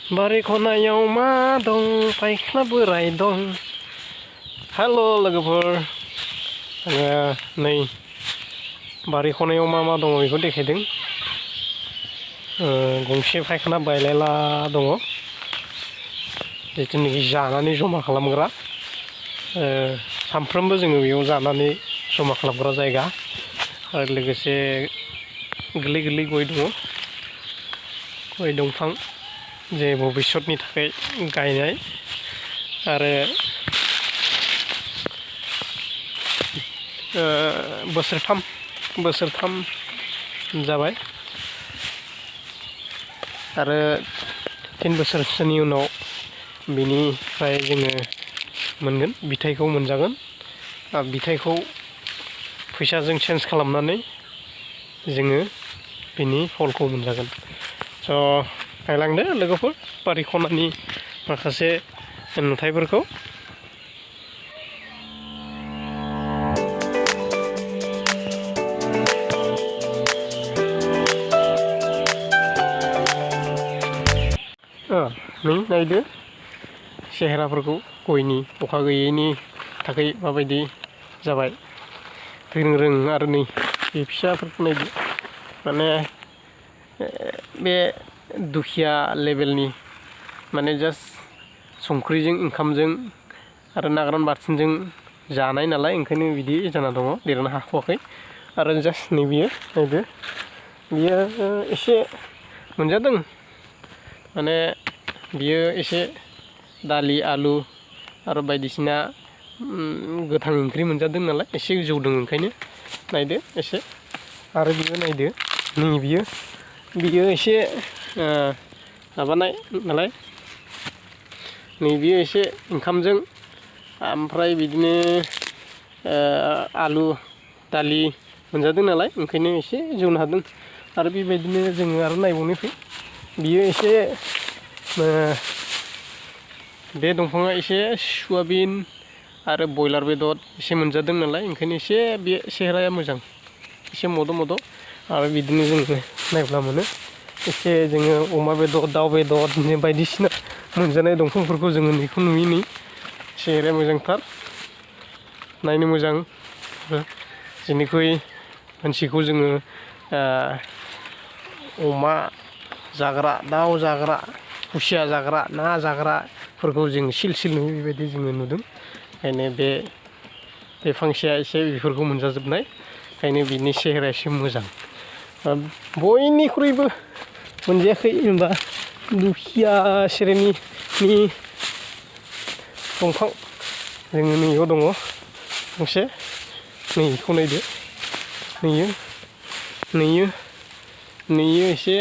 बारि खनायाव मा दं फायख्ला बोराय दं। हेल' लोगोफोर, आङो नै बारि खनायाव मा दङ बेखौ देखायदों। गंसे फायखाना बायलायला दङ, जिथुनाखि जानानै जमा खालामग्रा। सानफ्रोमबो जोङो बेयाव जानानै जमा खालामग्रा जायगा। आरो लोगोसे गोरलै गोरलै गय दङ, गय दंफां जे भबिष्यतनि थाखाय गायनाय। आरो बोसोरथाम जाबाय, आरो 3 बोसोरसोनि उनाव बिनिफ्राय जोङो मोनगोन, बिथाइखौ मोनजागोन। बिथाइखौ फैसाजों चेन्ज खालामनानै जोङो बिनि फलखौ मोनजागोन। स' नायलांदो लोगोफोर बारि खनानि माखासे नुथायफोरखौ। नै नायदो सेहेराफोरखौ, गयनि अखा गैयैनि थाखाय माबायदि जाबाय रों आरो नै बे फिसाफोरखौ नायदो। माने बे दुखिया लेभेलनि, माने जास्ट संख्रिजों ओंखामजों आरो ना गोरान बाथोनजों जानाय नालाय, ओंखायनो बिदि जाना दङ, देरनो हाख'वाखै। आरो जास्ट नै बियो नायदो, बियो एसे मोनजादों। माने बियो एसे दालि आलु आरो बायदिसिना गोथां ओंख्रि मोनजादों नालाय एसे जौदों, ओंखायनो नायदो एसे। आरो बियो नायदो, नै बियो एसे माबानाय नालाय, नै बियो एसे ओंखामजों ओमफ्राय बिदिनो आलु दालि मोनजादों नालाय, ओंखायनो एसे जौनो हादों। आरो बेबायदिनो जोङो आरो नायबावनोसै, बियो एसे बे दंफाङा एसे सयाबिन आरो बयलार बेदर एसे मोनजादों नालाय, ओंखायनो एसे बे सेहेराया मोजां, एसे मद'। आरो बिदिनो जोङो नायब्ला मोनो, एसे जोङो अमा बेदर दाउ बेदर बायदिसिना मोनजानाय दंफांफोरखौ जोङो नैखौ नुयो। सेहेराया मोजांथार, नायनो मोजां। जेनिख्रुइ मानसिखौ जोङो अमा जाग्रा, दाउ जाग्रा, खुसिया जाग्रा, ना जाग्राफोरखौ जों सिल नुयो, बेबायदि जोङो नुदों। ओंखायनो बे फांसेया एसे बेफोरखौ मोनजाजोबनाय, ओंखायनो बिनि सेहेराया एसे मोजां। बयनिख्रुइबो मोनजायाखै होनबा दुखिया सेरेनि दंफां जोङो नैयाव दङ गंसे, नैखौ नायदो। नैयो एसे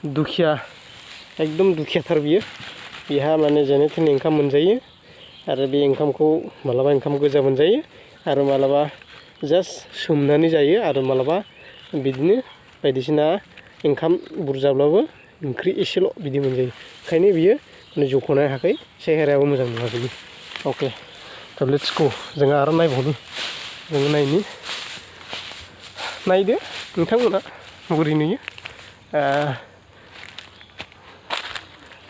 दुखिया, एकदम दुखियाथार बियो। बेहा माने जेने थेने ओंखाम मोनजायो, आरो बे ओंखामखौ मालाबा ओंखाम गोजा मोनजायो, आरो मालाबा जास्ट सोमनानै जायो, आरो मालाबा बिदिनो बायदिसिना ओंखाम बुरजाब्लाबो ओंख्रि एसेल' बिदि मोनजायो। ओंखायनो बियो जौख'नो हायाखै, सेहेरायाबो मोजां नङा बिनि। अके, थ' लेट्स गो, जोङो आरो नायबावनि, जोङो नायदो नोंथांमोना बोरै नुयो।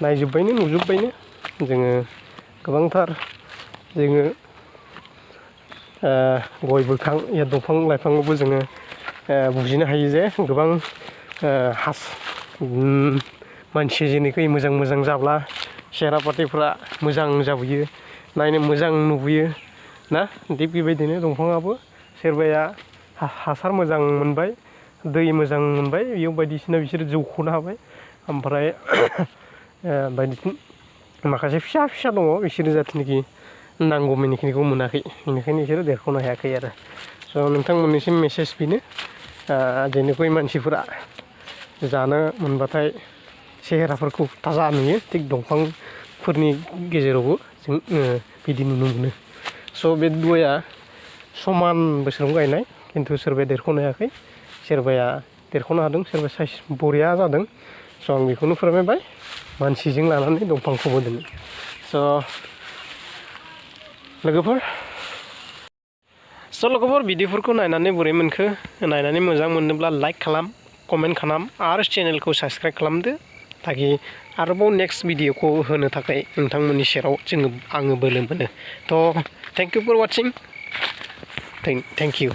नुजोब्बायनो जोङो गोबांथार, जोङो गय बिफां या दंफां लाइफाङावबो जोङो बुजिनो हायो जे गोबां मानसि जेनोखि मोजां जाब्ला सेहेरा पातिफ्रा मोजां जाबोयो, नायनो मोजां नुबोयो ना। थिग बेबायदिनो दंफाङाबो सोरबाया हासार मोजां मोनबाय, दै मोजां मोनबाय, बेयाव बायदिसिना बिसोरो जौख'नो हाबाय। ओमफ्राय बायदिसिना माखासे फिसा दङ, बिसोरो जाथोनोखि नांगौ मानिखिनिखौ मोनाखै, बेनिखायनो बिसोरो देरख'नो हायाखै आरो। स' नोंथांमोननिसिम मेसेज बेनो, जेनोखि मानसिफोरा जानो मोनबाथाय सेहेराफोरखौ थाजा नुयो, थिग दंफांफोरनि गेजेरावबो जों बिदि नुनो मोनो। स' बे गया समान बोसोराव गायनाय, खिन्थु सोरबाया देरख'नो हायाखै, सोरबाया देरख'नो हादों, सोरबा साइज बरिया जादों। स' आं बेखौनो फोरमायबाय, मानसिजों लानानै दंफांखौबो दोनो। स' लोगोफोर भिडिअफोरखौ नायनानै बोरै मोनखो, नायनानै मोजां मोनोब्ला लाइक खालाम, कमेन्ट खालाम आरो चेनेलखौ साबस्क्राइब खालामदो ताकि आरोबाव नेक्स्ट भिडिअखौ होनो थाखाय नोंथांमोननि सेराव आङो बोलो मोनो थ' thank you for watching thank U